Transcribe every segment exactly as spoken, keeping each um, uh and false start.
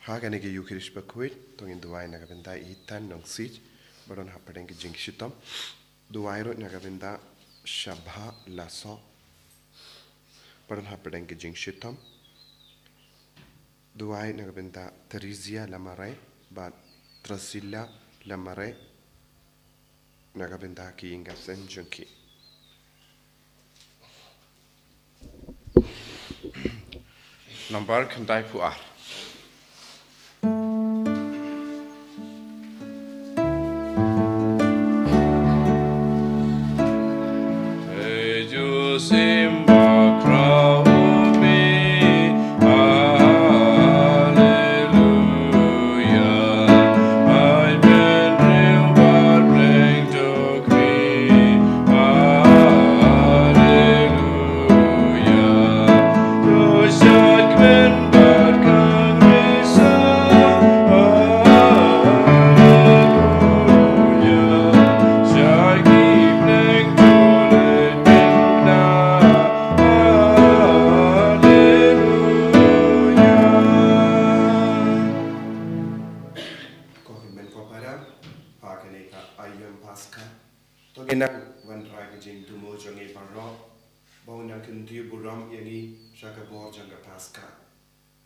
Ha kane ka Ïukharist bakhuid, to ngin duwai na ka bynta i Tan Nongsiej, ba don hapdeng ka jingshitom. Duwai ruh na ka bynta Shabha Lasso, ba don hapdeng ka jingshitom. Duwai na ka bynta Theresia Lamare bad Drusilla Lamare, na ka bynta ki ïing ki sem jong ki. Nambar khyndai phew ar. Ko hynmen ko para, ha kane ka aïom Paskha, to ngin nang wanrah ka jingthmu jong ngi baroh, ba un nang kyntiew burom ïa ngi sha ka bor jong ka Paskha.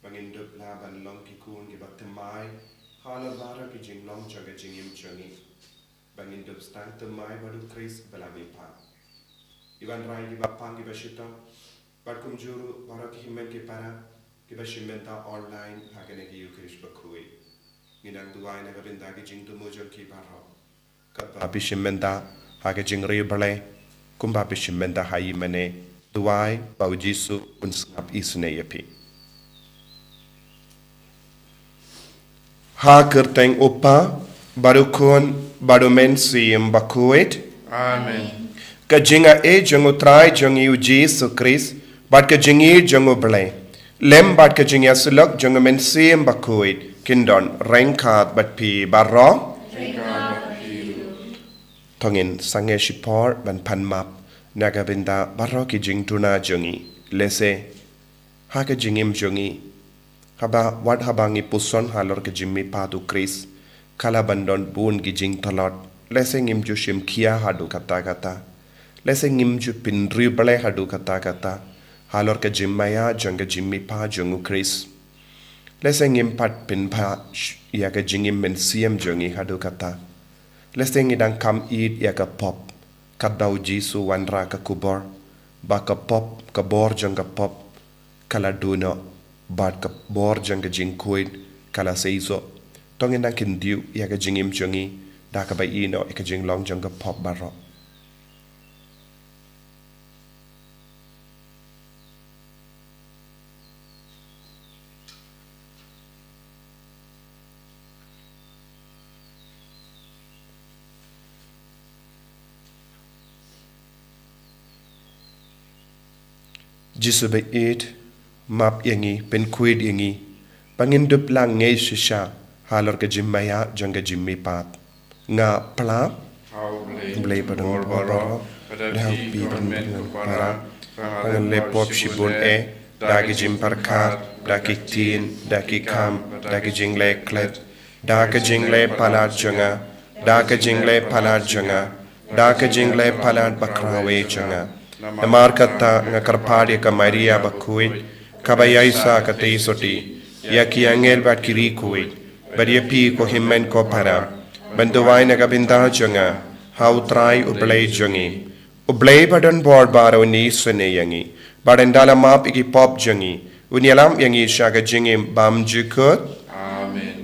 Ba ngin dup lah ban long ki khun kiba thymmai halor baroh ki jinglong jong ka jingim jong ngi. Ba ngin dup sdang thymmai bad u Khrist ba la mihpat. Iban rai kiba pang kiba shitom, bad kumjuh ruh baroh ki hynmen ki para kiba shim bynta online ha kane ka Ïukharist bakhuid. Ngin nang duwai na ka bynta ki jingthmu jong ki baroh. Katba phi shim bynta ha ka jingriewblei, kumba phi shim bynta ha ïingmane, duwai ba u Jisu un sngap isynei ïa phi. Ha kyrteng u Kpa, bad u Khun, bad u Mynsiem Bakhuid. Amen. Ka jingaiei jong u Trai jong ngi u Jisu Khrist, bad ka jingïeit jong u Blei, lem bad ka jingïasyllok jong u Mynsiem Bakhuid, kin don ryngkat bad phi baroh. To ngin sangeh shipor ban pan map na ka bynta baroh ki jingduna jong ngi. Lehse ha ka jingim jong ngi, haba, wat haba ngi puson halor ka jingmihpat u Khrist, ka la ban don bun ki jingtlot. Lehse ngim ju shim khia haduh katta katta. Lehse ngim ju pynriewblei haduh katta katta halor ka jingmaïa jong ka jingmihpat jong u Khrist. Lehse ngim pat pynbha sh-, ïa ka jingim mynsiem jong ngi haduh katta. Lehse ngi dang kham ïeit ïa ka pop, katba u Jisu wanrah ka khubor ba ka pop, ka bor jong ka pop ka la duh noh, bad ka bor jong ka jingkhuid ka la seisoh. To ngin nang kyntiew ïa ka jingim jong ngi da kaba ïehnoh ïa ka jinglong jong ka pop baroh. Jisu ba ïeit, map ïa ngi, pynkhuid ïa ngi, ba ngin dup lang ngeit shisha halor ka jingmaïa jong ka jingmihpat. Nga pla, ha u Blei, Blei ba don bor baroh, bad ha phi, phi ba don bor para, ba nga la pop shibun eh, da ki jingpyrkhat, da ki ktien, da ki kam, da ki jingleh klet, da ki jingleh palat jong nga, da ki jingleh palat jong nga, da ki jingleh palat bakhraw eh jong nga. Namar kata nga kyrpad ïa ka Maria bakhuid, kaba ïaisah katei sotti, ïa ki angel bad ki riewkhuid, bad ïa phi ko hynmen ko para, ban duwai na ka bynta jong nga ha u Trai u Blei jong ngi. U Blei ba don bor baroh un isynei ïa ngi, bad un da la map ïa ki pop jong ngi, un ïalam ïa ngi sha ka jingim bymjukut. Amen.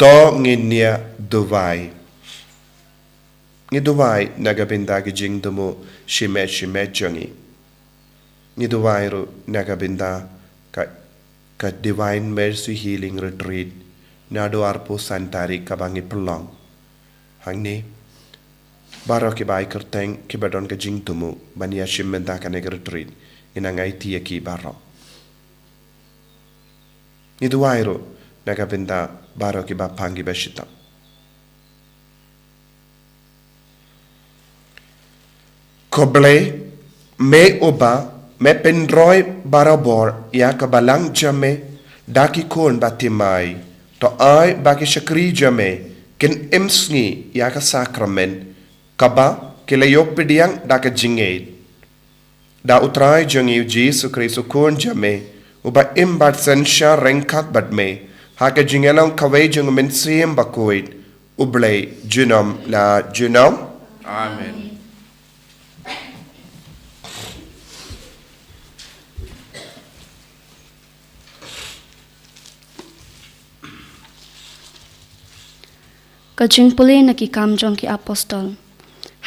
To ngin ïa duwai. Ngi duwai na ka bynta ki jingthmu shimet shimet jong ngi. Ngi duwai ruh na ka bynta ka, ka Divine Mercy Healing Retreat naduh arphew san tarik kaba ngi pynlong. Hangne baroh kiba ai kyrteng kiba don ka jingthmu ban ïa shim bynta kane ka retreat, ngi nang aiti ïa ki baroh. Ngi duwai ruh na ka bynta baroh kiba pang kiba shitom. Ko Blei, me uba me pynroi barabor ïa ka balang jong me da ki khun ba thymmai, to ai ba ki shakri jong me kin im sngi ïa ka sakramen kaba ki la ïoh pdiang da ka jingngeit. Da U Trai jong ngi U Jisu Khrist U Khun jong me, uba im bad synshar ryngkat bad me ha ka jingïalong kawei jong U Mynsiem Bakhuid, U Blei junom la junom. Amen. Ka jingpule na ki kam jong ki apostol.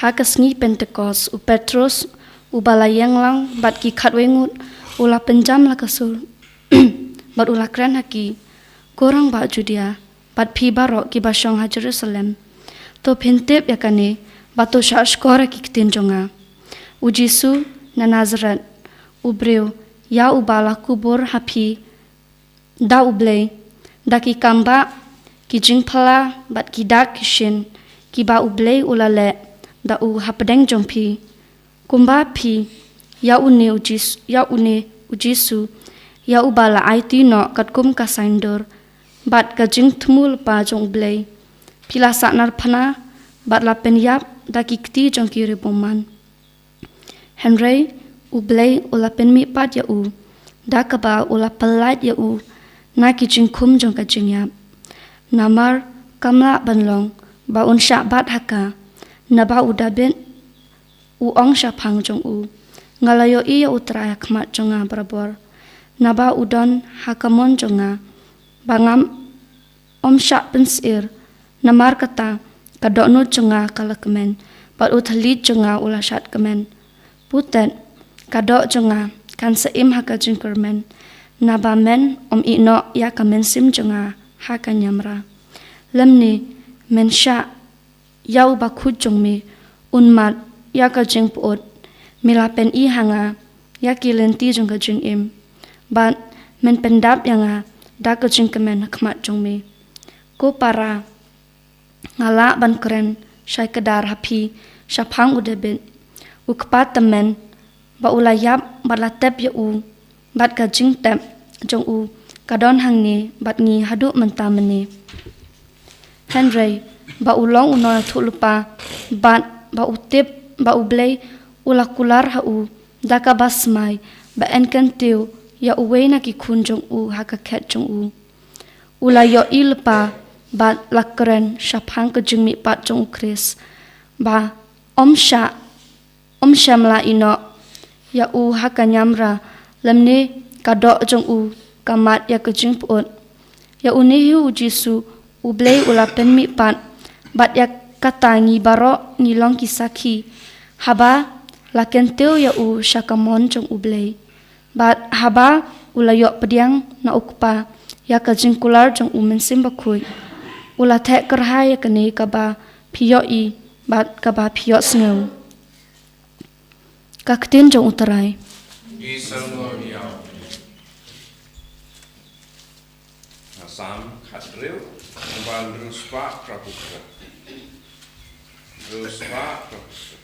Ha ka sngi Pentekost, u Petrus, uba la ïeng lang bad ki khatwei ngut, u la pynjam la ka sur bad u la kren ha ki, ko rangbah Judia bad phi baroh kiba shong ha Jerusalem, to phin tip ïa kane, bad to shahshkor ïa ki ktien jong nga. U Jisu na Nasaret, u briew ïa uba la kubur ha phi da U Blei da ki kambah, ki jingphylla bad ki dak ki shin, kiba U Blei u la leh da u hapdeng jong phi. Kumba phi, ïa une U Jis-, ïa une U Jisu, ïa uba la aiti noh katkum ka saiñdur bad ka jingthmu lypa jong U Blei, phi la sahnarphna bad la pynïap da ki kti jong ki riewbymman. Hynrei U Blei u la pynmihpat ïa u da kaba u la pyllait ïa u na ki jingkhum jong ka jingïap. Namar kam lah ban long ba un shah bat ha ka, naba u Dabid u ong shaphang jong u, nga la ïohi ïa U Trai ha khmat jong nga barabor, naba u don ha ka mon jong nga, ba ngam ym shah pynsyier. Namar kata, ka dohnud jong nga ka la kmen, bad u thylliej jong nga u la shad kmen. Putet, ka doh jong nga kan sa im ha ka jingkyrmen, naba men ym ïeh noh ïa ka mynsiem jong nga ha ka niamra. Lymne, men shah ïa u bakhuid jong me un mad ïa ka jingpyut. Me la pyni ha nga ïa ki lynti jong ka jingim, bad men pyndap ïa nga da ka jingkmen ha khmat jong me. Ko para, nga lah ban kren shai kdar ha phi shaphang u Dabid, u kpa tymmen, ba u la ïap bad la tep ïa u, bad ka jingtep jong u ka don hangne bad ngi haduh mynta mynne. Hynrei ba u long u nongïathuhlypa, bad ba u tip ba U Blei u la kular ha u da kaba smai, ba yn kyntiew ïa uwei na ki khun jong u ha ka khet jong u. U la ïohi lypa bad la kren shaphang ka jingmihpat jong U Khrist, ba ym shah, ym shym la ïeh noh ïa u ha ka niamra, lymne ka doh jong u ka mad ïa ka jingpyut. Ïa une hi U Jisu U Blei u la pynmihpat, bad ïa kata ngi baroh ngi long ki sakhi, haba la kyntiew ïa u sha ka mon jong U Blei. Bad haba u la ïoh pdiang na U Kpa ïa ka jingkular jong U Mynsiem Bakhuid, u la theh kyrhai ïa kane kaba phi ïohi bad kaba phi ïohsngew. Ka ktien jong U Trai. Ngi sngewbha ïa u. Psalm khathynriew, ban hynriew spah phra phew. Hynriew spah phra phew.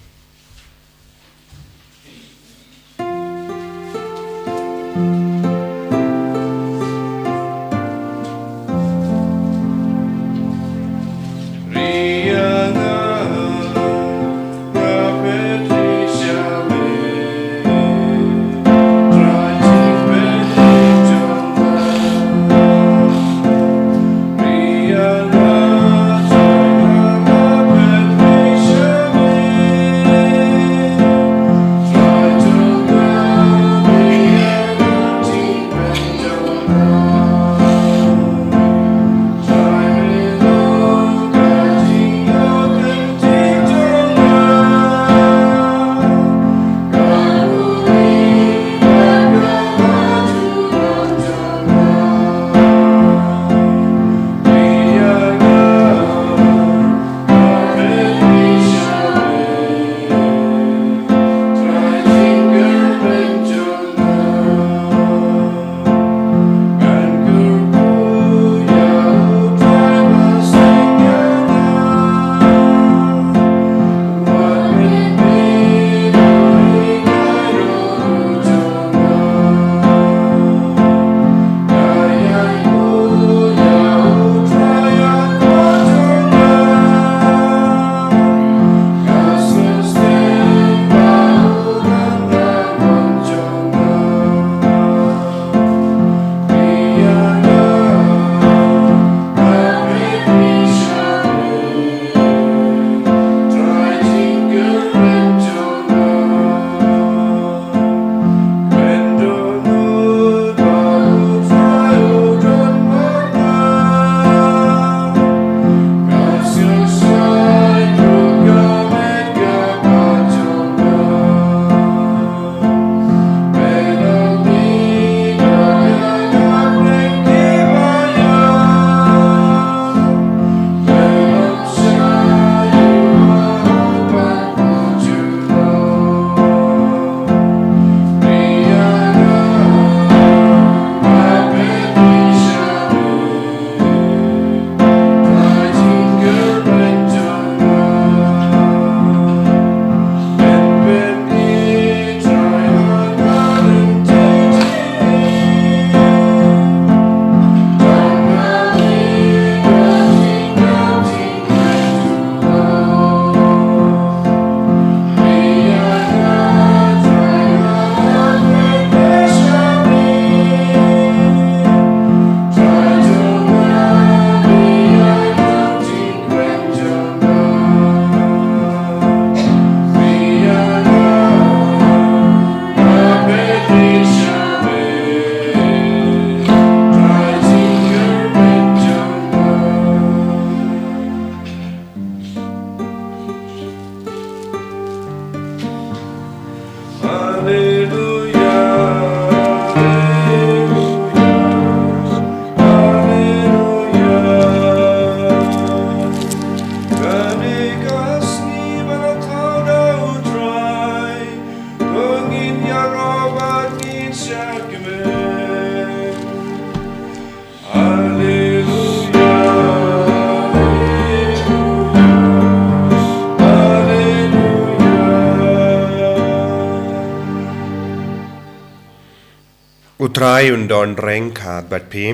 Trai un don ryngkat bad phi.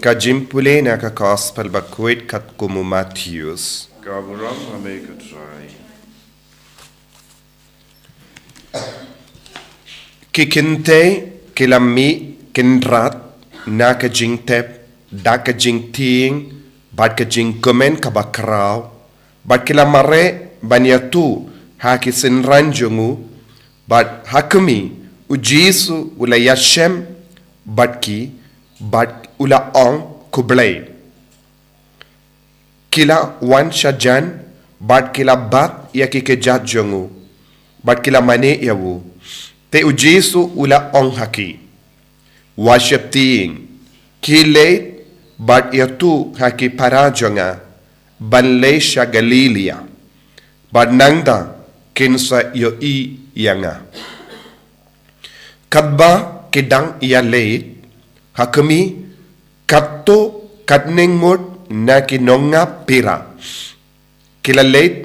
Ka jingpule na ka Gospel bakhuid katkum u Mathaios. Ka burom ha me ko Trai. Ki kynthei ki la mih kynrad na ka jingtep da ka jingtieng bad ka jingkmen kaba khraw, bad ki la mareh ban ïathuh ha ki synran jong u, bad ha khmih, u Jisu u la ïashem bad ki, bad u la ong, "Khublei." Ki la wan shajan, bad ki la bat ïa ki kjat jong u, bad ki la mane ïa u. Te u Jisu u la ong ha ki, "Wat sheptieng, khie leit bad ïathuh ha ki para jong nga ban leit sha Galilaia, bad nangta kin sa ïohi ïa nga." Katba ki dang ïaleit, ha khmih, katto katne ngut na ki nongap pira ki la leit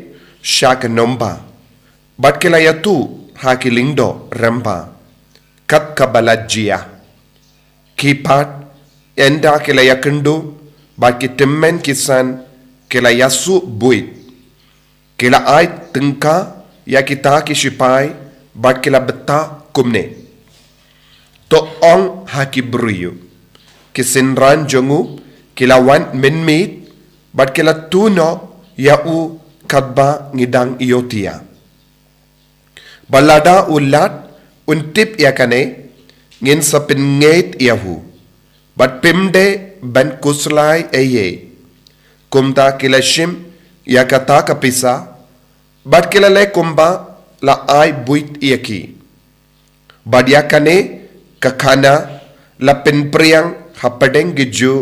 sha ka nongbah, bad ki la ïathuh ha ki lyngdoh rangbah kat kaba la jia. Ki pat, ynda ki la ïakynduh bad ki tymmen ki san, ki la ïasuh buit. Ki la ai tyngka ïa kita ki shipai, bad ki la btah kumne, "To ong ha ki briew, 'Ki synran jong u ki la wan mynmiet, bad ki la tuh noh ïa u katba ngi dang ïohtïa. Bad lada u lad un tip ïa kane, ngin sa pynngeit ïa u, bad phim dei ban khuslai ei ei.'" Kumta ki la shim ïa kata ka pisa, bad ki la leh kumba la ai buit ïa ki. Bad ïa kane ka khana la pynphriang hapdeng ki Jiw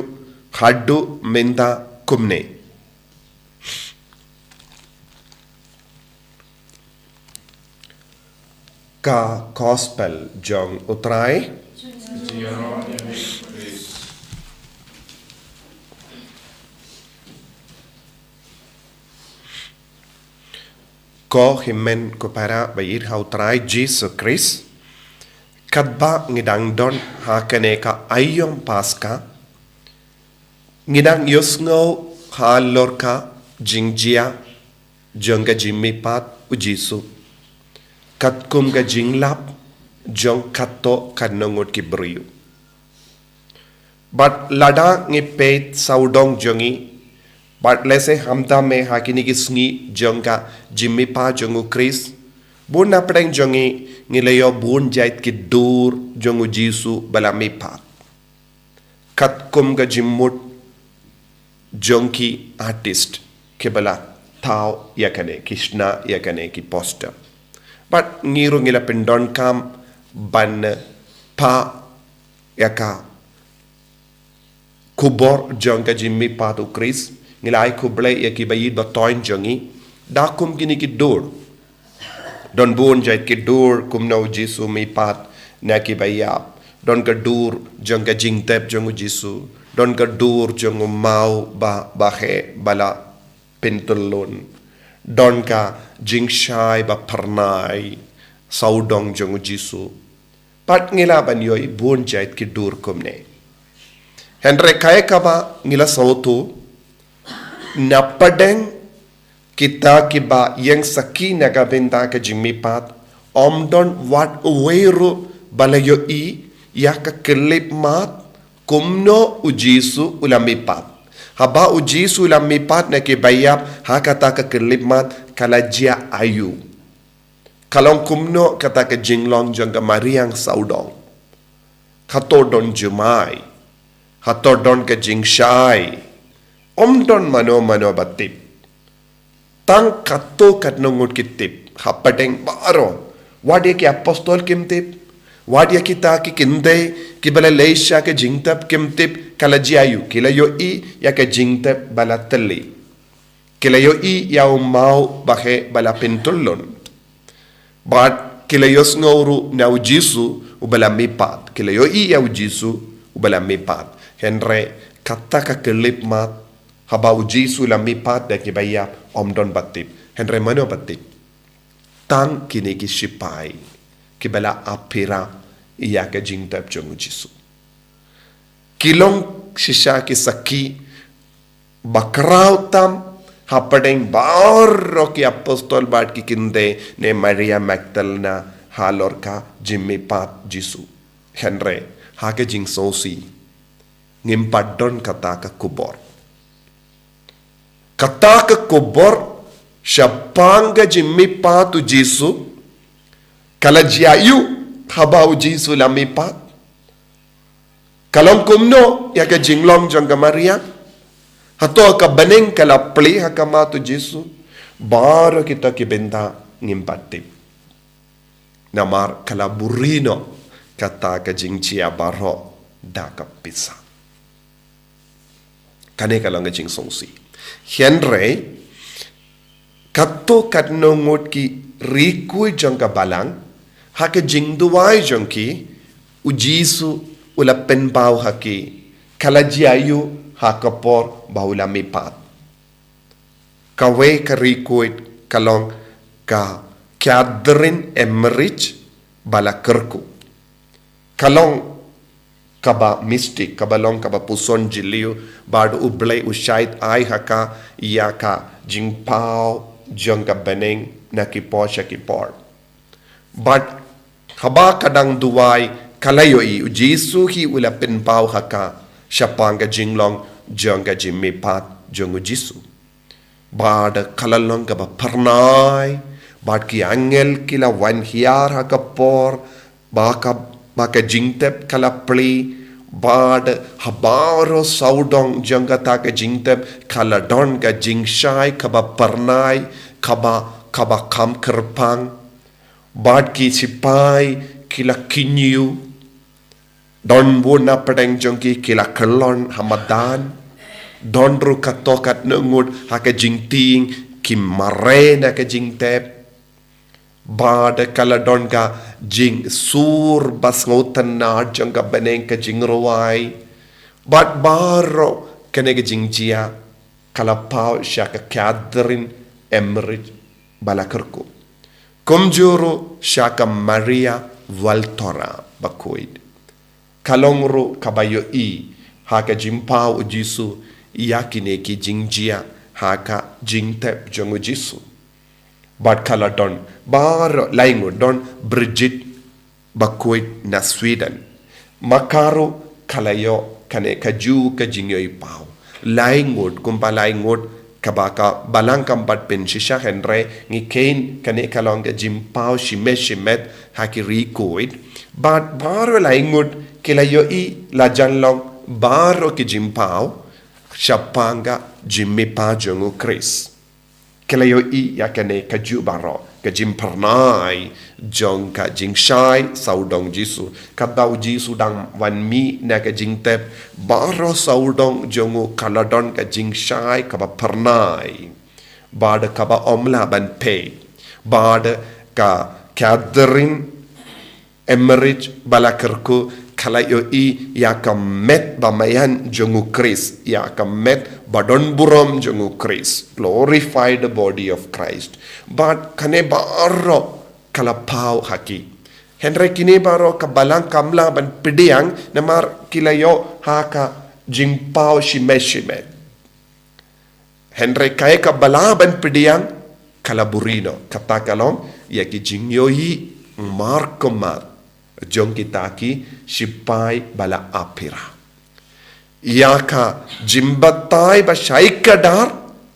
haduh mynta kumne. Ka Gospel jong u Trai. Ko hynmen ko para ba ïeit ha u Trai Jisu Khrist, katba ngi dang don ha kane ka aïom Paska, ngi dang ïohsngew halor ka jingjia jong ka jingmihpat u Jisu, katkum ka jinglap jong katto katne ngut ki briew. Bad lada ngi peit sawdong jong ngi, bad lehse hamtam eh ha kine ki sngi jong ka jingmihpat jong u Khrist, bun na pdeng jong ngi, ngi la ïoh bun jait ki dur jong u Jisu ba la mihpat. Katkum ka jingmut jong ki artist kiba la thaw ïa kane, ki shna ïa kane ki poster. Bad ngi ruh ngi la pyndonkam ban pha ïa ka khubor jong ka jingmihpat u Khrist, ngi la ai khublei ïa ki ba ïeit ba thoiñ jong ngi, da kum kine ki dur. Don bun jait ki dur kumno u Jisu mihpat na ki ba ïap. Don ka dur jong ka jingtep jong u Jisu. Don ka dur jong u maw ba, ba heh ba la pyntyllun. Don ka jingshai ba phyrnai sawdong jong u Jisu. Pat ngi lah ban ïohi bun jait ki dur kumne. Hynrei kaei kaba ngi la sngewthuh, na pdeng kita kiba ïeng sakhi na ka bynta ka jingmihpat, ym don wat uwei ruh ba la ïohi ïa ka khyllipmat kumno u Jisu u la mihpat. Haba u Jisu u la mihpat na ki ba ïap, ha kata ka khyllipmat ka la jia aïu. Ka long kumno kata ka jinglong jong ka mariang sawdong. Hato don jumai, hato don ka jingshai, ym don mano mano ba tip. Tang katto katne ngut ki tip hapdeng baroh. Wat ïa ki apostol kim tip. Wat ïa kita ki kynthei kiba la leit sha ka jingtep kim tip ka la jia aïu. Ki la ïohi ïa ka jingtep ba la thylli. Ki la ïohi ïa u maw ba heh ba la pyntyllun. Bad ki la ïohsngew ruh na u Jisu uba la mihpat. Ki la ïohi ïa u Jisu uba la mihpat. Hynrei kata ka khyllipmat, haba u Jisu u la mihpat na ki ba ïap, ym don ba tip. Hynrei mano ba tip? Tang kine ki shipai kiba la ap phira ïa ka jingtep jong u Jisu. Ki long shisha ki sakhi ba khraw tam hapdeng baroh ki apostol bad ki kynthei ne Maria Magdalena halor ka jingmihpat Jisu. Hynrei ha ka jingsngewsih ngim pat don kata ka khubor. Kata ka khubor shaphang ka jingmihpat u Jisu ka la jia aiu haba u Jisu la mihpat? Ka long kumno ïa ka jinglong jong ka Maria? Hato ka bneng ka la plie ha khmat u Jisu? Baroh kita ki bynta ngim pat tip. Namar ka la buri noh kata ka jingjia baroh da ka pisa. Kane ka long ka jingsngewsih. Hynrei katto katno ngut ki riew jong ka balang, ha ka jingduwai jong ki, u Jisu u la pynpaw ha ki ka la jia aiu ha ka por ba u la mihpat. Kawei ka riew ka long ka Catherine Emmerich ba la kyrkhu. Ka long kaba mystic, kaba long kaba puson jylliew, bad u Blei u shait ai ha ka ïa ka jingpaw jong ka bneng na ki por sha ki por. Bad haba ka dang duwai ka la ïohi u Jisu hi u la pynpaw ha ka shaphang ka jinglong jong ka jingmihpat jong u Jisu. Bad ka la long kaba phyrnai, bad ki angel ki la wan hiar ha ka por ba ka, ba ka jingtep ka la plie, bad ha baroh sawdong jong kata ka jingtep ka la don ka jingshai kaba phyrnai, kaba, kaba kham kyrpang. Bad ki sipai ki la kynñiew. Don bun na pdeng jong ki ki la kyllon ha madan. Don ruh katto katno ngut ha ka jingtieng ki mareh na ka jingtep. Bad ka la don ka jingsur ba sngewtynnad jong ka bneng, ka jingrwai. Bad baroh kane ka jingjia ka la paw sha ka Catherine Emmerich ba la kyrkhu. Kumjuh ruh sha ka Maria Waltora bakhuid. Ka long ruh kaba ïohi ha ka jingpaw u Jisu ïa kine ki jingjia ha ka jingtep jong u Jisu. Bad ka la don baroh lai ngut, don Brigitte bakhuid na Sweden. Ma ka ruh ka la ïoh kane kajuh ka jingïohipaw. Lai ngut, kumba lai ngut, kaba ka balang kam pat pynshisha, hynrei ngi kheiñ kane ka long ka jingpaw shimet shimet ha ki riew. Bad baroh lai ngut ki la ïohi la jan long baroh ki jingpaw shaphang ka jingmihpat jong u Khrist. Ki la ïohi ïa kane kajuh baroh, ka jingphyrnai jong ka jingshai sawdong Jisu. Katba u Jisu dang wan mih na ka jingtep, baroh sawdong jong u ka la don ka jingshai kaba phyrnai, bad kaba ym lah ban peit. Bad ka Catherine Emmerich ba la kyrkhu ka la ïohi ïa ka met ba maïan jong u Khrist, ïa ka met ba don burom jong u Khrist, glorified body of Christ. Bad kane baroh ka la paw ha ki. Hynrei kine baroh ka balang kam lah ban pdiang namar ki la ïoh ha ka jingpaw shimet shimet. Hynrei kaei kaba lah ban pdiang ka la buri noh, kata ka long ïa ki jingïohi markhmat jong kita ki sipai ba la ap hira. Ïa ka jingbatai ba shai kdar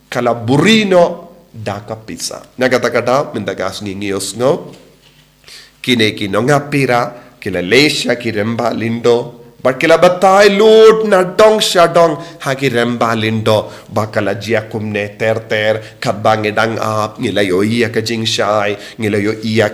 ka la buri noh da ka pisa. Na kata ka daw mynta ka sngi ngi ïohsngew kine ki nongap hira ki la leit sha ki rangbah lyngdoh, bad ki la batai lut na dong sha dong ha ki rangbah lyngdoh, ba ka la jia kumne ter ter, katba ngi dang ap ngi la ïohi ïa ka jingshai, ngi la ïohi ïa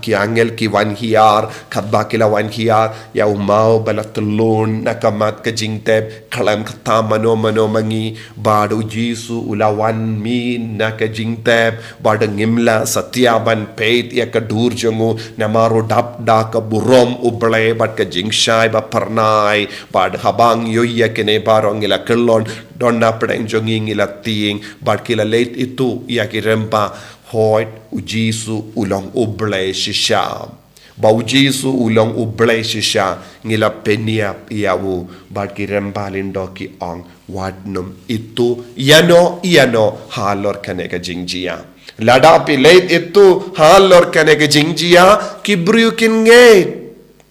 ki angel ki wan hiar, katba ki la wan hiar ïa u maw ba la tyllun na ka mat ka jingtep, khlem kata mano mano ma ngi, bad u Jisu u la wan mih na ka jingtep, bad ngim lah satia ban peit ïa ka dur jong u, namar u dap da ka burom U Blei bad ka jingshai ba phyrnai. Bad haba ngi ïohi ïa kine baroh ngi la kyllon, don na pdeng jong ngi ngi la tieng, bad ki la leit ïathuh ïa ki rangbah, hooid u Jisu u long U Blei shisha. ba u Jisu u long u Blei shisha, ngi la pynïap ïa u. Bad ki rangbah lyngdoh ki ong, wat nym ithuh ïano ïano halor kane ka jingjia. Lada phi leit ithuh halor kane ka jingjia, ki briew kin ngeit.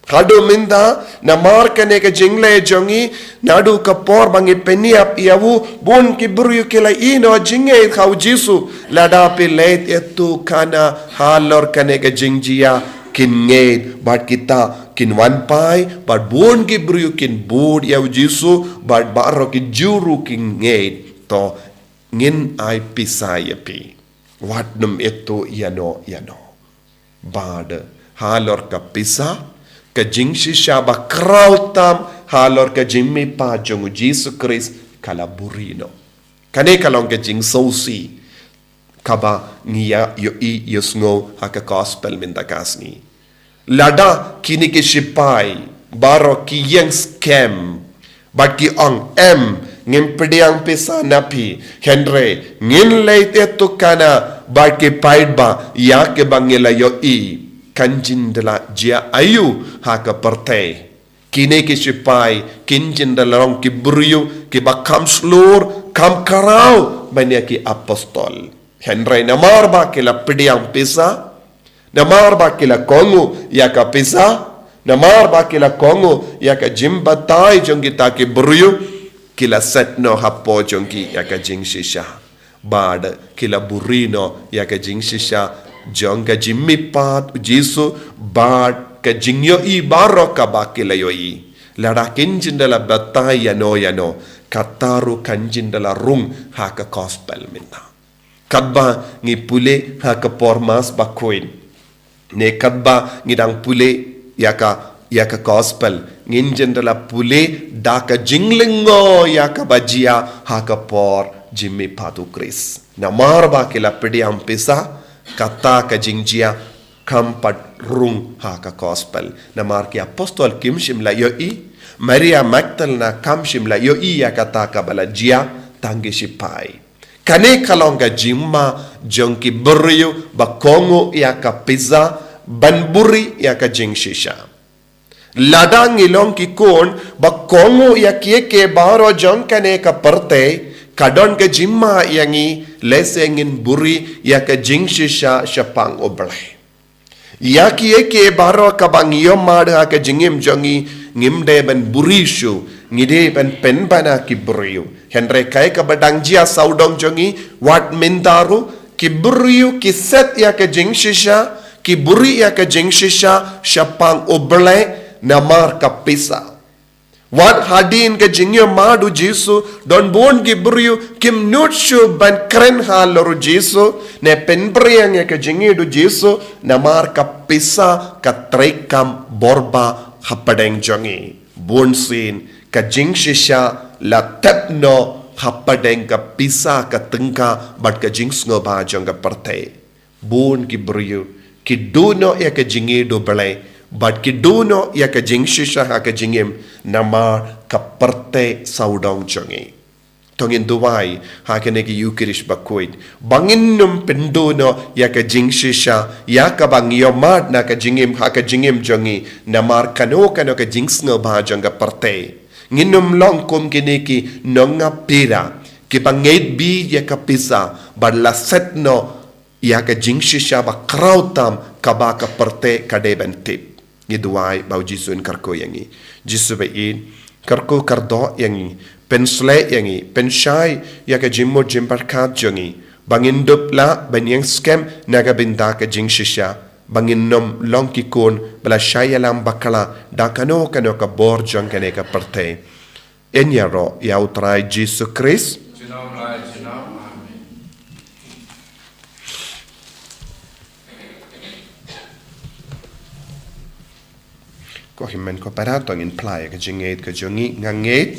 Haduh mynta, namar kane ka jingleh jong ngi, naduh ka por ba ngi pynïap ïa u, bun ki briew ki la ïehnoh jingngeit ha u Jisu. Lada phi leit ithuh kane halor kane ka jingjia, kin ngeit, bad kita kin wan phai, bad bun ki briew kin bud ïa u Jisu, bad baroh ki Jiw ruh kin ngeit. To, ngin ai pisa ïa phi. Wat nym ithuh ïano ïano. Bad halor ka pisa, ka jingshisha ba khraw tam halor ka jingmihpat jong u Jisu Khrist ka la buhrieh noh. Kane ka long ka jingsngewsih kaba ngi ïa ïohi ïohsngew ha ka gospel mynta ka sngi. Lada kine ki shipai baroh ki ïeng skhem, bad ki ong, em, ngim pdiang pisa na phi, hynrei ngin leit ithuh kane bad ki paidbah ïa kiba ngi la ïohi, kan jin da la jia aïu ha ka pyrthei. Kine ki shipai kin jin da la long ki briew kiba kham shlur, kham khraw ban ïa ki apostol. Hynrei namar ba ki la pdiang pisa, namar ba ki la kohnguh ïa ka pisa, namar ba ki la kohnguh ïa ka jingbatai jong kita ki briew, ki la set noh hapoh jong ki ïa ka jingshisha. Bad ki la buhrieh noh ïa ka jingshisha jong ka jingmihpat u Jisu, bad ka jingïohi baroh kaba ki la ïohi. Lada kin jin da la batai ïano ïano, kata ruh kan jin da la rung ha ka gospel mynta. Katba ngi pule ha ka por Mass bakhuid, ne katba ngi dang pule ïa ka, ïa ka gospel, ngin jin da la pule da ka jinglyngngoh ïa kaba jia ha ka por jingmihpat u Khrist. Namar ba ki la pdiang pisa, kata ka jingjia kam pat rung ha ka gospel. Namar ki apostol kim shym la ïohi, Maria Magdalena kam shym la ïohi ïa kata kaba la jia, tang ki shipai. Kane ka long ka jingma jong ki briew ba kohnguh ïa ka pisa ban buhrieh ïa ka jingshisha. Lada ngi long ki khun ba kohnguh ïa kiei kiei baroh jong kane ka pyrthei, ka don ka jingma ïa ngi lehse ngin buhrieh ïa ka jingshisha shaphang U Blei. Ïa kiei kiei baroh kaba ngi ïohmad ha ka jingim jong ngi, ngim dei ban buhrieh shuh, ngi dei ban pynbna ki briew. Hynrei kaei kaba dang jia sawdong jong ngi, wat mynta ruh, ki briew ki set ïa ka jingshisha, ki buhrieh ïa ka jingshisha shaphang U Blei namar ka pisa. Wat hadien ka jingïohmad u Jisu, don bun ki briew kim nud shuh ban kren halor u Jisu, ne pynphriang ïa ka jingïeit u Jisu, namar ka pisa ka treikam borbah hapdeng jong ngi. Bunsien ka jingshisha la tep noh hapdeng ka pisa, ka tyngka bad ka jingsngewbha jong ka pyrthei. Bun ki briew ki duh noh ïa ka jingïeit U Blei, bad ki duh noh ïa ka jingshisha ha ka jingim namar ka pyrthei sawdong jong ngi. To ngin duwai ha kane ka Eukharist bakhuid ba ngin nym pynduh noh ïa ka jingshisha ïa kaba ngi ïohmad na ka jingim, ha ka jingim jong ngi, namar kano kano ka jingsngewbha jong ka pyrthei. Ngin nym long kum kine ki nongap pisa kiba ngeit beit ïa ka pisa bad la set noh ïa ka jingshisha ba khraw tam kaba ka pyrthei ka dei ban tip. Ngi duwai ba u Jisu un kyrkhu ïa ngi. Jisu ba ïeit, kyrkhu kyrdoh ïa ngi, pynshlei ïa ngi, pynshai ïa ka jingmut jingpyrkhat jong ngi, ba ngin dup lah ban ïeng skhem na ka bynta ka jingshisha, ba ngin nym long ki khun ba la shah ïalam bakla da kano kano ka bor jong kane ka pyrthei. Ïaroh ïa u Trai Jisu Khrist. Ko hynmen ko para, to ngin phla ïa ka jingngeit ka jong ngi. Nga ngeit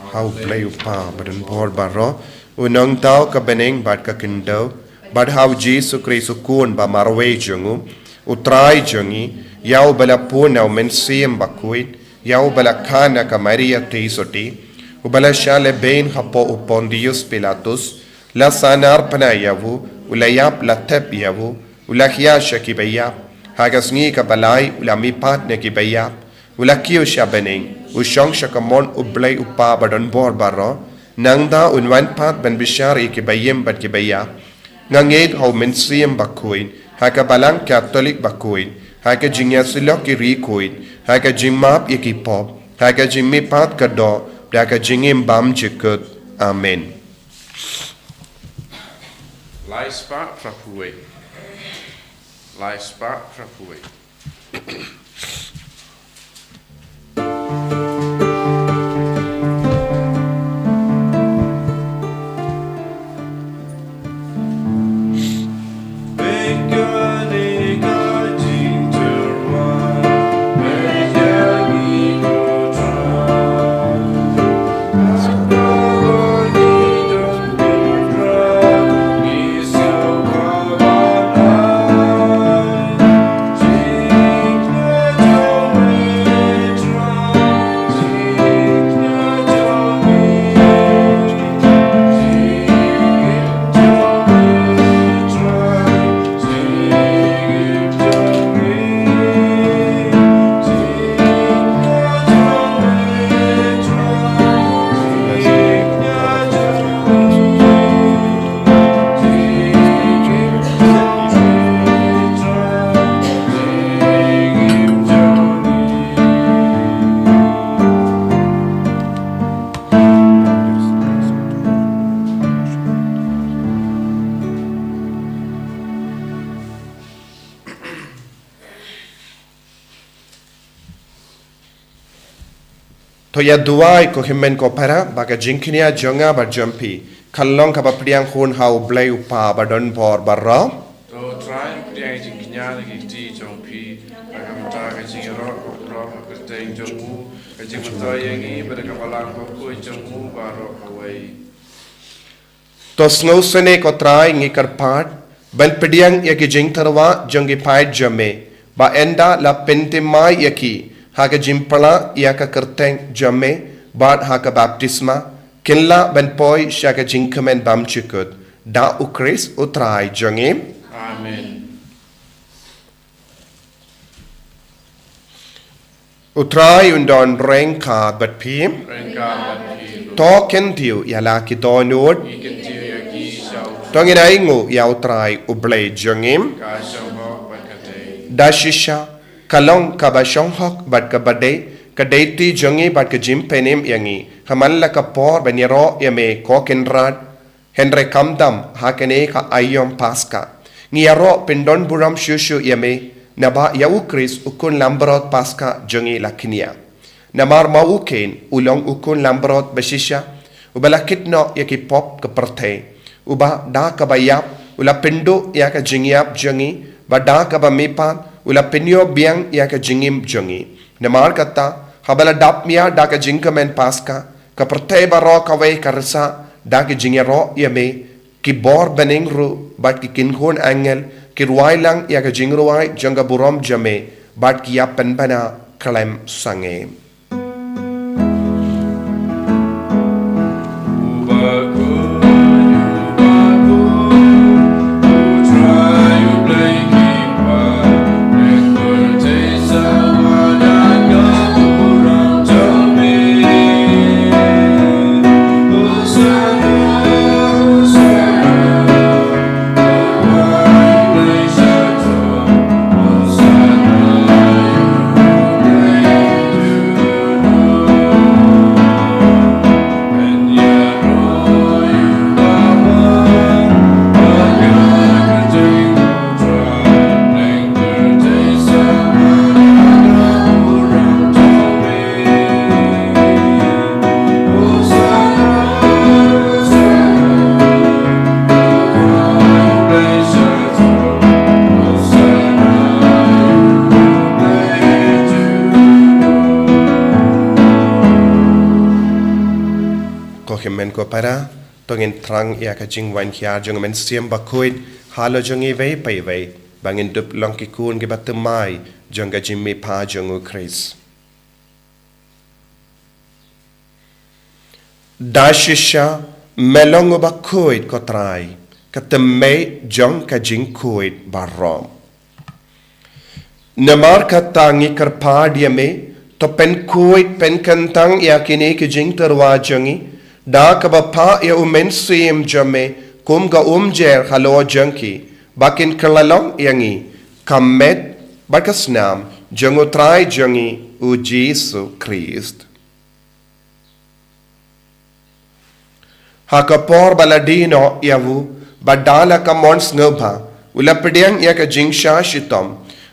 ha U Blei U Kpa badonbor baroh, U Nongthaw ka bneng bad ka khyndew, bad ha u Jisu Khrist u Khun ba marwei jong U, U Trai jong ngi, ïa uba la pun na U Mynsiem Bakhuid, ïa uba la kha na ka Maria Theisotti, uba la shah lehbeiñ hapoh u Pontius Pilatus, la sahnarphna ïa U, u la ïap la thep ïa U, u la khia sha kiba ïap, Ha ka sngi kaba lai u la mihpat na ki baïap, u la kiew sha bneng, u shong sha ka mon U Blei U Kpa Badonbor Baroh. Nangta un wan pat ban bishar ïa ki baïem bad ki baïap. Nga ngeit ha U Mynsiem Bakhuid, ha ka Balang Katholik bakhuid, ha ka jingïasyllok ki ri khuid, ha ka jingmap ïa ki pop, ha ka jingmihpat ka doh, bad ha ka jingim bymjukut. Amen. Lai spah phra phew wei. Lai spah phra phew wei. To ïa duwai, ko hynmen ko para, ba ka jingkñia jong nga bad jong phi kan long kaba pdiang hun ha U Blei U Kpa Badonbor Baroh. To Trai, pdiang jingkñia na ki kti jong phi, na ka bynta ka jingïaroh ka burom ha ka kyrteng jong u, ka jingmyntoi ïa ngi bad ka Balang Bakhuid jong u baroh kawei. To sngewsynei, ko Trai, ngi kyrpad ban pdiang ïa ki jingtyrwa jong ki paid jong me, ba ynda la pynthymmai ïa ki ha ka jingpla ïa ka kyrteng jong me bad ha ka baptisma, kin lah ban poi sha ka jingkmen bymjukut. Da U Khrist U Trai jong ngi. Amen. U Trai un don ryngkat bad phi. Ryngkat bad phi. To kyntiew ïa la ki dohnud. Ngi kyntiew ïa ki sha U Trai. To ngin ainguh ïa U Trai U Blei jong ngi. Ka shong hok bad ka dei. Da shisha, ka long kaba shong hok bad kaba dei, ka dei kti jong ngi bad ka jingpynim ïa ngi, ha man la ka por ban ïaroh ïa me, ko Kynrad. Hynrei khamtam ha kane ka aïom Paska, ngi ïaroh pyndonburom shuh shuh ïa me, naba ïa U Khrist, U Khun Langbrot Paska jong ngi, la kñia. Namar ma u Khein u long U Khun Langbrot bashisha, uba la kit noh ïa ki pop ka pyrthei, uba da kaba ïap u la pynduh ïa ka jingïap jong ngi, bad da kaba mihpat u la pynïoh biang ïa ka jingim jong ngi. Namar kata, haba la dap mih da ka jingkmen Paska, ka pyrthei baroh kawei ka rsa da ka jingïaroh ïa me, ki bor bneng ruh bad ki kynhun angel ki rwai lang ïa ka jingrwai jong ka burom jong me, bad ki ïa pynbna khlem sangeh. Ko hynmen ko para, to ngin thrang ïa ka jingwan hiar jong U Mynsiem Bakhuid halor jong ngi iwei pa iwei, ba ngin dup long ki khun kiba thymmai jong ka jingmihpat jong U Khrist. Da shisha me long uba khuid, ko Trai, ka thymmei jong ka jingkhuid baroh. Namar kata ngi kyrpad ïa me, to pynkhuid pynkyntang ïa kine ki jingtyrwa jong ngi, da kaba phah ïa u Mynsiem jong me kum ka umjer halor jong ki, ba kin kylla long ïa ngi ka met bad ka snam jong u Trai jong ngi u Jisu Khrist. Ha ka por ba la die noh ïa u, bad da la ka mon sngewbha, u la pdiang ïa ka jingshah shitom,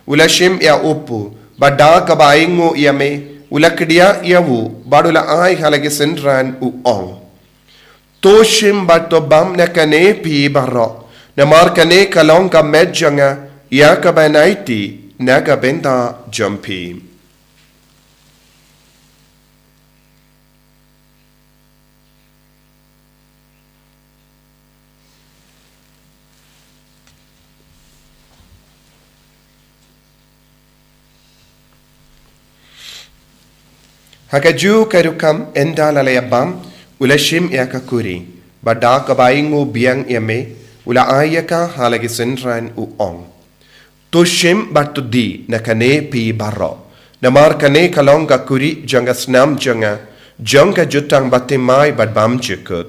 u la shim ïa u pu, bad da kaba ainguh ïa me, u la kdiah ïa u, bad u la ai ha la ki synran u ong: To shim bad to bam na kane phi baroh, namar kane ka long ka met jong nga, ïa kaban aiti na ka bynta jong phi. Ha kajuh ka rukom ynda la ïa bam, u la shim ïa ka kuri, bad da kaba ainguh biang ïa me, u la ai ïa ka ha la ki synran u ong: To shim bad to die na kane phi baroh, namar kane ka long ka kuri jong ka snam jong nga, jong ka jutang bathymmai bad bymjukut,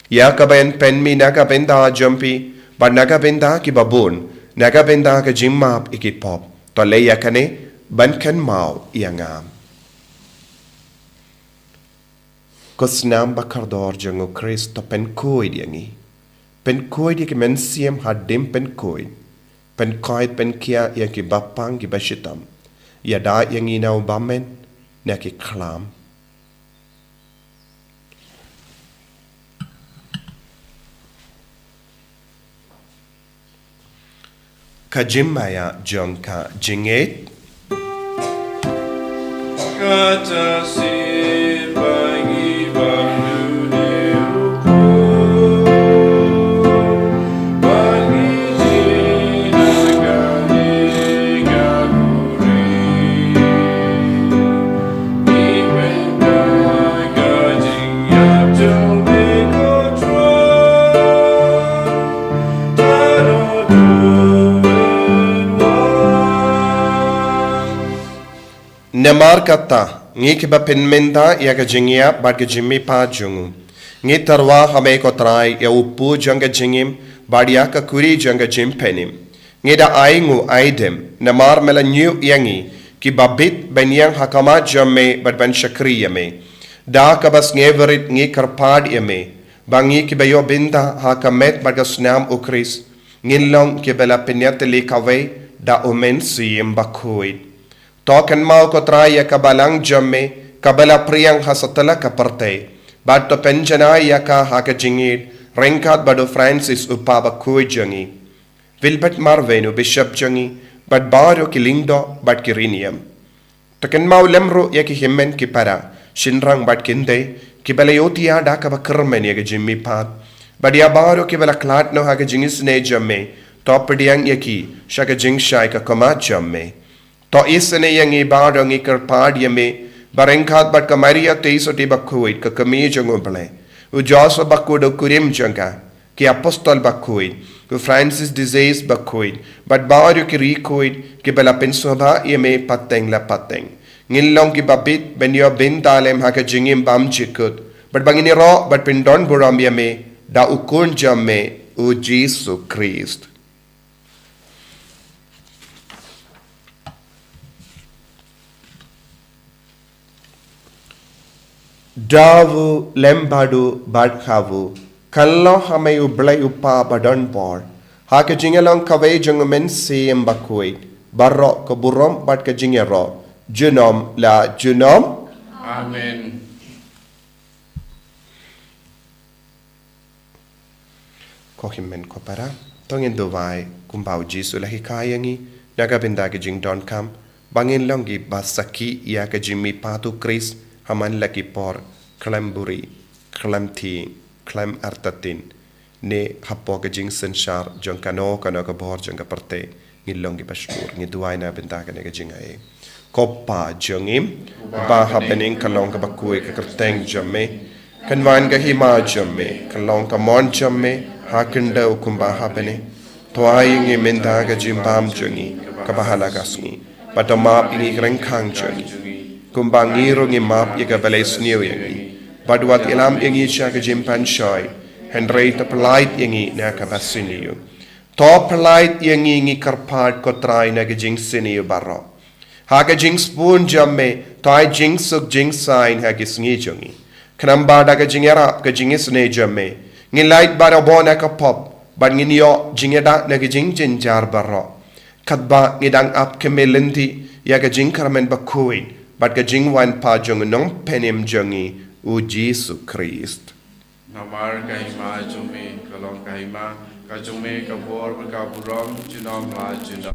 ïa kaban pynmih na ka bynta jong phi, bad na ka bynta kiba bun, na ka bynta ka jingmap ïa ki pop. To leh ïa kane ban kynmaw ïa nga. Ko snam ba kordor jong u Khrist, to pynkhuid ïa ngi. Pynkhuid ïa ki mynsiem haduh pynkhuid. Pynkhuid pynkhia ïa ki bapang ki bashitom. Ïada ïa ngi na u bymmen na ki khlam. Ka jingmaïa jong ka jingngeit. Kata sien ba ngi bam ïa u Trai, ba ngi die na kane ka kuri. Ngi pynda ka jingïap jong me ko Trai. Namar kata, ngi kiba pynmynta ïa ka jingïap bad ka jingmihpat jong u, ngi tyrwa ha me ko Trai ïa u pu jong ka jingim, bad ïa ka kuri jong ka jingpynim. Ngi da ainguh aidem, namar me la ñiew ïa ngi kiba bit ban ïeng ha khmat jong me bad ban shakri ïa me. Da kaba sngewrit ngi kyrpad ïa me, ba ngi kiba ïoh bynta ha ka met bad ka snam u Khrist, ngin long kiba la pynïatylli kawei da u Mynsiem Bakhuid. To kynmaw ko Trai ïa ka balang jong me, kaba la phriang ha satlak ka pyrthei, bad to pynjanai ïa ka ha ka jingïeid, ryngkat bad u Francis u Papa bakhuid jong ngi, Wilbert Marwein u Bishop jong ngi, bad baroh ki lyngdoh bad ki riewniam. To kynmaw lem ruh ïa ki hynmen ki para, shynrang bad khyndiat, kiba la ïohthiah da kaba kyrmen ïa ka jingmihpat, bad ïa baroh kiba la khlad noh ha ka jingisynei jong me, to pdiang ïa ki sha ka jingshai ka khmat jong me. To isynei ïa ngi baroh, ngi kyrpad ïa me, ba ryngkat bad ka Maria Theisotti bakhuid, ka kmie jong u Blei, u Joseph bakhuid u kurim jong ka, ki apostol bakhuid, u Francis de Sales bakhuid, bad baroh ki riewkhuid kiba la pynsngewbha ïa me pateng la pateng, ngin long kiba bit ban ïoh bynta lem ha ka jingim bymjukut, bad ba ngin ïaroh bad pyndonburom ïa me da u Khun jong me, u Jisu Khrist. Da u lem bad u bad ha u, kan long ha me u Blei u Kpa badonbor, ha ka jingïalong kawei jong u Mynsiem Bakhuid, baroh ka burom bad ka jingïaroh, junom la junom. Amen. Ko hynmen ko para, to ngin duwai kumba u Jisu u la hikai ïa ngi, na ka bynta ka jingdonkam, ba ngin long kiba sakhi ïa ka jingmihpat u Khrist, ha man la ki por, khlem buhrieh, khlem thieng, khlem artatien, ne hapoh ka jingsynshar jong kano kano ka bor jong ka pyrthei, ngin long kiba shukor, ngin duwai na ka bynta kane ka jingai. Ko Kpa jong ngi, ba ha bneng ka long kaba khuid ka kyrteng jong me, kan wan ka hima jong me, kan long ka mon jong me, ha khyndew kumba ha bneng. To ai ïa ngi mynta ka jingbam jong ngi, kaba ha la ka sngi. bad to map ïa ngi ki ryngkhang jong ngi, kumba ngi ruh ngi map ïa kiba la sniew ïa ngi. Bad wat ïalam ïa ngi sha ka jingpynshoi, hynrei to pyllait ïa ngi na kaba sniew. To pyllait ïa ngi, ngi kyrpad, ko Trai, na ka jingsniew baroh. Ha ka jingsbun jong me, to ai jingsuk jingsaiñ ha ki sngi jong ngi. Khnang ba da ka jingïarap ka jingisynei jong me, ngin lait barabor na ka pop, bad ngin ïoh jingïada na ka jingjynjar baroh. Katba ngi dang ap kmie lynti ïa ka jingkyrmen bakhuid bad ka jingwan pat jong u Nongpynim jong ngi, u Jisu Khrist. Namar ka hima jong me ka long ka hima, ka jong me ka bor bad ka burom, junom la junom.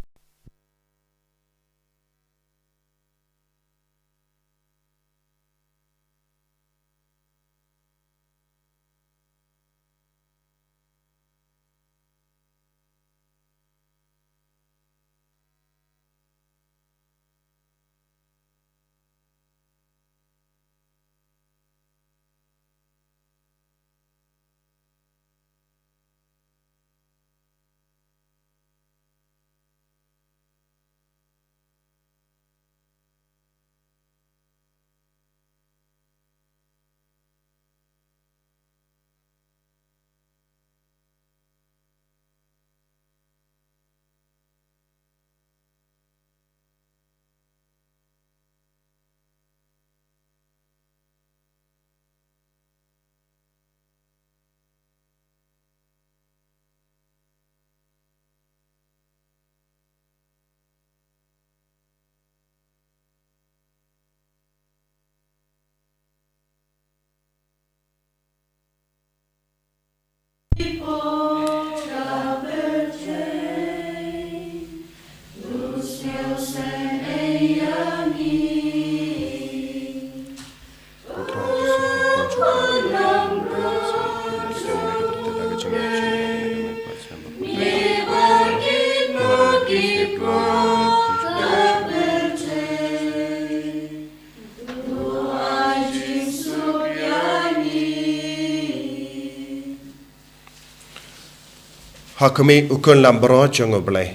Ha khmih u khun lambrot jong U Blei.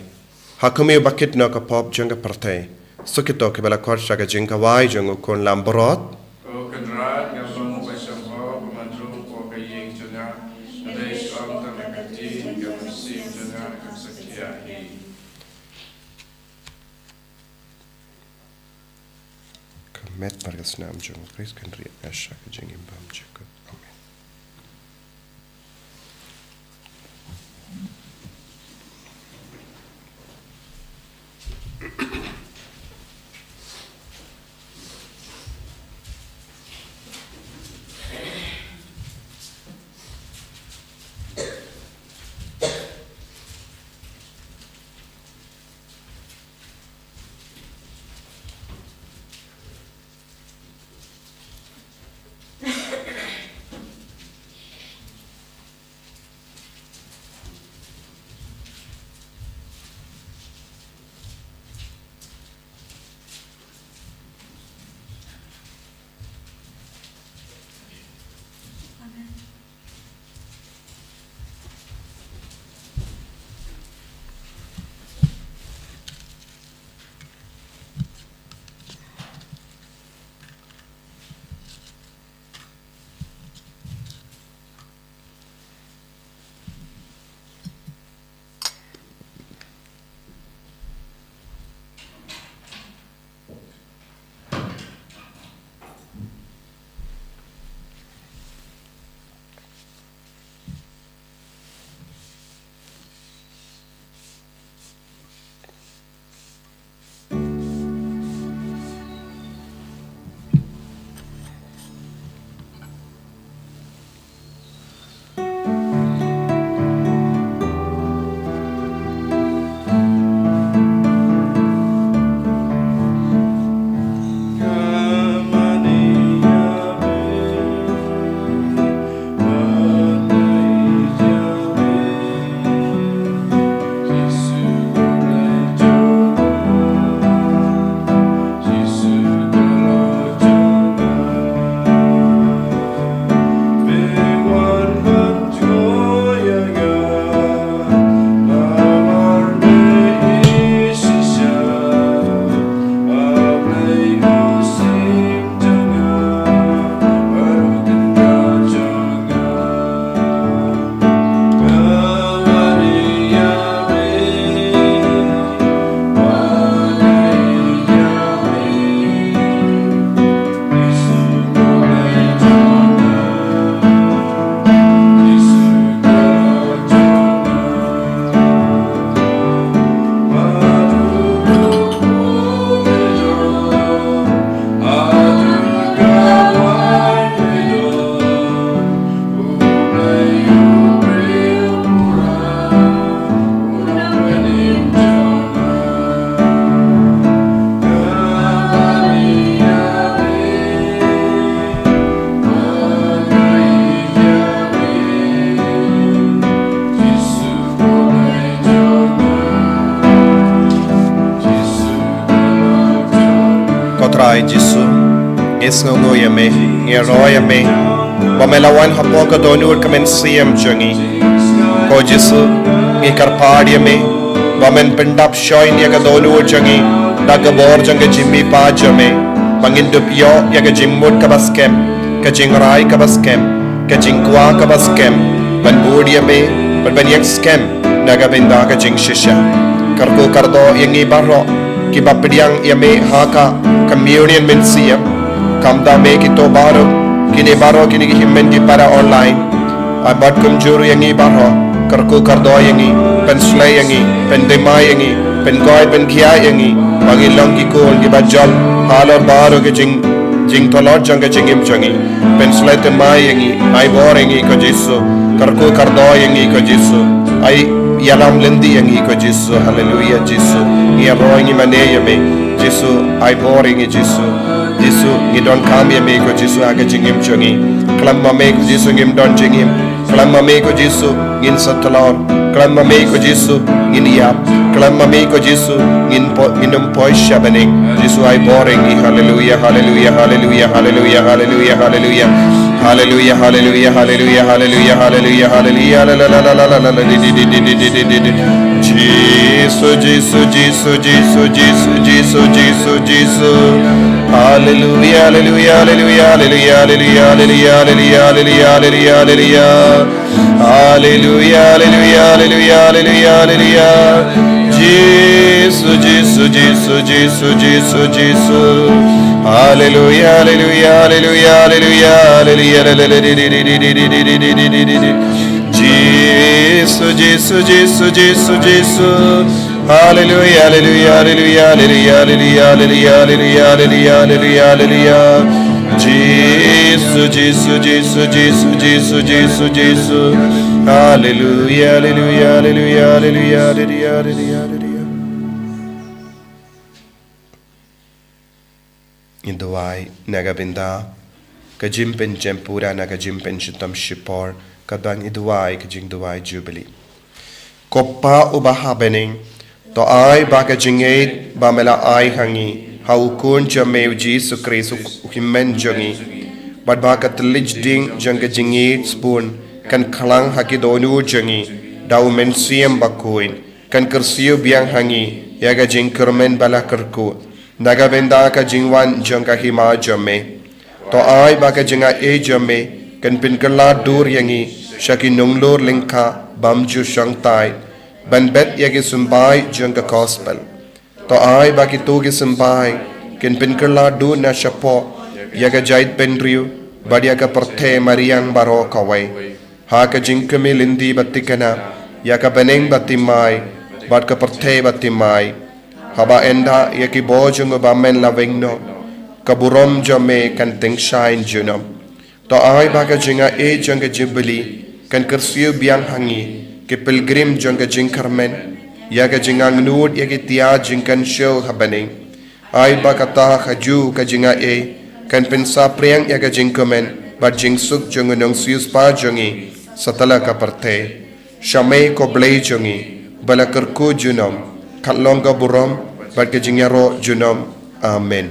Ha khmih u bakit noh ka pop jong ka pyrthei. Suk ïa kito kiba la khot sha ka jingkawei jong u khun lambrot. Ko Kynrad, nga long uba shemphang, uba man rung hapoh ka ïing jong nga. Nga dei shuh ong tang ïa ka ktien, ka mynsiem jong nga kan sa khiah hi. Ka met bad ka snam jong U Khrist kan riah ïa nga sha ka jingim bymjukut. Amen. Ngi sngewnguh ïa me, ngi ïaroh ïa me ba me la wan hapoh ka dohnud ka mynsiem jong ngi. Ko Jisu, ngi kyrpad ïa me ba men pyndap shoi ïa ka dohnud jong ngi da ka bor jong ka jingmihpat jong me, ba ngin dup ïoh ïa ka jingmut kaba skhem, ka jingrai kaba skhem, ka jingkwah kaba skhem ban bud ïa me bad ban ïeng skhem na ka bynta ka jingshisha. Kyrkhu kyrdoh ïa ngi baroh kiba pdiang ïa me ha ka communion mynsiem. Kumta me kito baroh, kine baroh kine ki hynmen ki para online, ai bad kumjuh ïa ngi baroh, kyrkhu kyrdoh ïa ngi, pynshlei ïa ngi, pynthymmai ïa ngi, pynkoit pynkhiah ïa ngi ba ngin long ki khun kiba jop halor baroh ki jing, jingtlot jong ka jingim jong ngi. Pynshlei thymmai ïa ngi, ai bor ïa ngi ko Jisu. Kyrkhu kyrdoh ïa ngi ko Jisu. Ai ïalam lynti ïa ngi ko Jisu. Haleluia Jisu. Ngi ïaroh ngi mane ïa me. Jisu, ai bor ïa ngi Jisu. Jisu, ngi donkam ïa me ko Jisu ha ka jingim jong ngi. Khlem ma me ko Jisu ngim don jingim. Khlem ma me ko Jisu ngin sa tlot. Khlem ma me ko Jisu ngin ïap. Khlem ma me ko Jisu ngin po, ngin ym poi sha bneng. Jisu, ai bor ïa ngi. Haleluia, haleluia, haleluia, haleluia, haleluia, haleluia. Haleluia, haleluia, haleluia, haleluia, haleluia, haleluia, la, la, la, la, la, la, la, di, di, di, di, di, di, di, di, di. Jisu, Jisu, Jisu, Jisu, Jisu, Jisu, Jisu, Jisu. Haleluia, haleluia, haleluia, haleluia. Haleluia, haleluia, haleluia, haleluia, haleluia, haleluia, haleluia. Jisu, Jisu, Jisu, Jisu, Jisu, Jisu. Haleluia, haleluia, haleluia, haleluia, haleluia. Jisu, Jisu, Jisu, Jisu, Jisu. Haleluia, haleluia, haleluia, haleluia, haleluia. Jisu, Jisu, Jisu, Jisu, Jisu, Jisu, Jisu. Haleluia, haleluia, haleluia, haleluia, haleluia, haleluia, haleluia. Ngi duwai na ka bynta ka jingpynjem pura na ka jingpynshitom shipor, ka ban ngi duwai ka jingduwai Jubili. Ko Pa uba ha bneng, to ai ba ka jingngeit ba me la ai ha ngi ha u Khun jong me u Jisu Khrist u, u hynmen jong ngi, bad ba ka thylliej ding jong ka jingngeit sbun kan khlang ha ki dohnud jong ngi da u Mynsiem Bakhuid, kan kyrsiew biang ha ngi ïa ka jingkyrmen ba la kyrkhu na ka bynta ka jingwan jong ka hima jong me. To ai ba ka jingaiei jong me kan pynkylla dur ïa ngi sha ki nonglor lyngkha bym ju shongthait ban bet ïa ki symbai jong ka gospel. To ai ba kito ki symbai kin pynkylla dur na shapoh ïa ka jaitbynriew bad ïa ka pyrthei mariang baroh kawei, ha ka jingkmen lynti ba thikna ïa ka bneng ba thymmai bad ka pyrthei ba thymmai. Haba ynda ïa ki bor jong u bymman la weng noh, ka burom jong me kan tyngshaiñ junom. To ai ba ka jingaiei jong ka Jubili kan kyrsiew biang ha ngi ki pilgrim jong ka jingkyrmen ïa ka jingangnud ïa ki tiar jingkynshew ha bneng. Ai ba kata kajuh ka jingaiei kan pynsaphriang ïa ka jingkmen bad jingsuk jong u nongsiewspah jong ngi satlak ka pyrthei. Sha me ko Blei jong ngi ba la kyrkhu junom, kan long ka burom bad ka jingïaroh junom. Amen.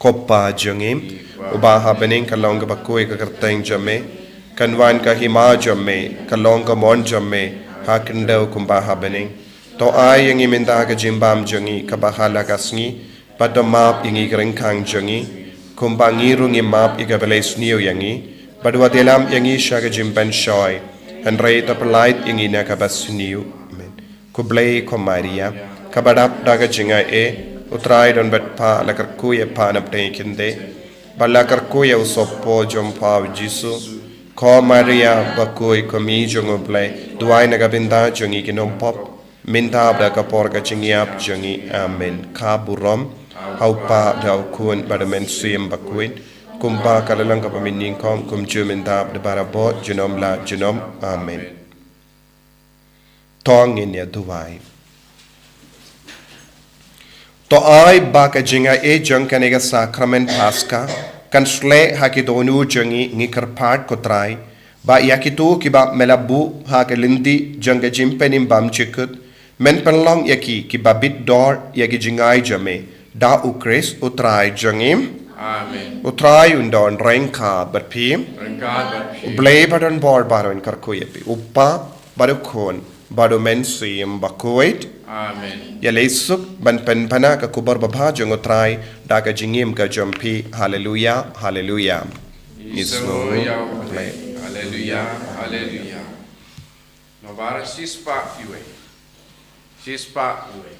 Ko Pa jong ngi uba ha bneng, kan long kaba khuid ka kyrteng jong me, kan wan ka hima jong me, kan long ka mon jong me ha khyndew kumba ha bneng. To ai ïa ngi mynta ka jingbam jong ngi kaba ha la ka sngi, bad to map ïa ngi ki ryngkang jong ngi kumba ngi ruh ngi map ïa kiba la isniew ïa ngi, bad wat ïalam ïa ngi sha ka jingpynshoi, hynrei to pyllait ïa ngi na kaba sniew. Amen. Khublei ko Maria, kaba dap da ka jingaiei, U Trai u don bad pha, la kyrkhu ïa pha na pdeng ki khyndai, bad la kyrkhu ïa u sohpop jong pha u Jisu. Ko Maria bakhuid, ko Mei jong u Blei, duwai na ka bynta jong ngi ki nongpop, mynta bad ha ka por ka jingïap jong ngi. Amen. Ka burom ha u Pa, ha u Khun bad ha u Mynsiem Bakhuid, kumba ka la long kaba mynnyngkong, kumjuh mynta bad barabor, junom la junom. Amen. To ngin ïa duwai. To ai ba ka jingaiei jong kane ka sakramen Paska kan shlei ha ki dohnud jong ngi, ngi kyrpad ko Trai, ba ïa kito kiba me la buh ha ka lynti jong ka jingpynim bymjukut, men pynlong ïa ki kiba bit dor ïa ka jingai jong me, da u Khrist U Trai jong ngi. Amen. U Trai un don ryngkat bad phi. Ryngkat bad phi. U Blei ba don bor baroh un kyrkhu ïa phi. U Kpa bad u Khun bad u Mynsiem Bakhuid. Amen. Ïaleh suk ban pynpaw ka khubor babha jong u Trai da ka jingim ka jong phi. Haleluya, haleluya. Isn't it? Haleluya, haleluya, haleluya. Naba shispah iwei. Shispah iwei.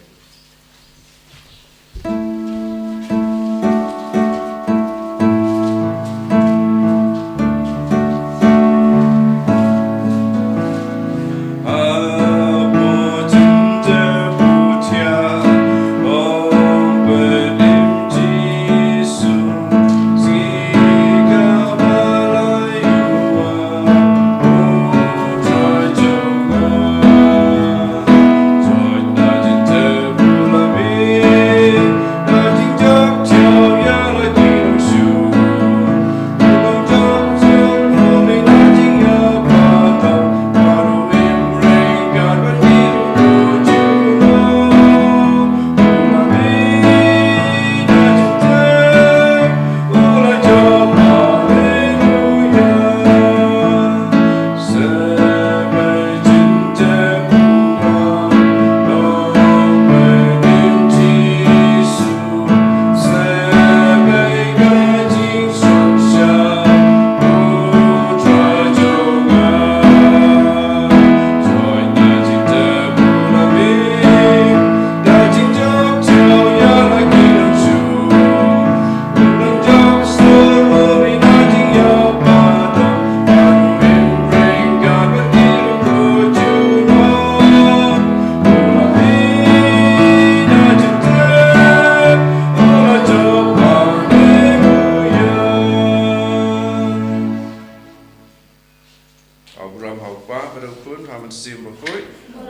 Abraham ha u Kpa bad u Khun bad u Mynsiem Bakhuid.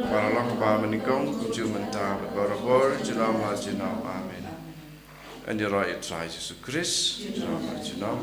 Ba la long ba mynnyngkong kumjuh mynta bad barabor junom la junom. Amen. Ïa u Trai Jisu Khrist junom la junom.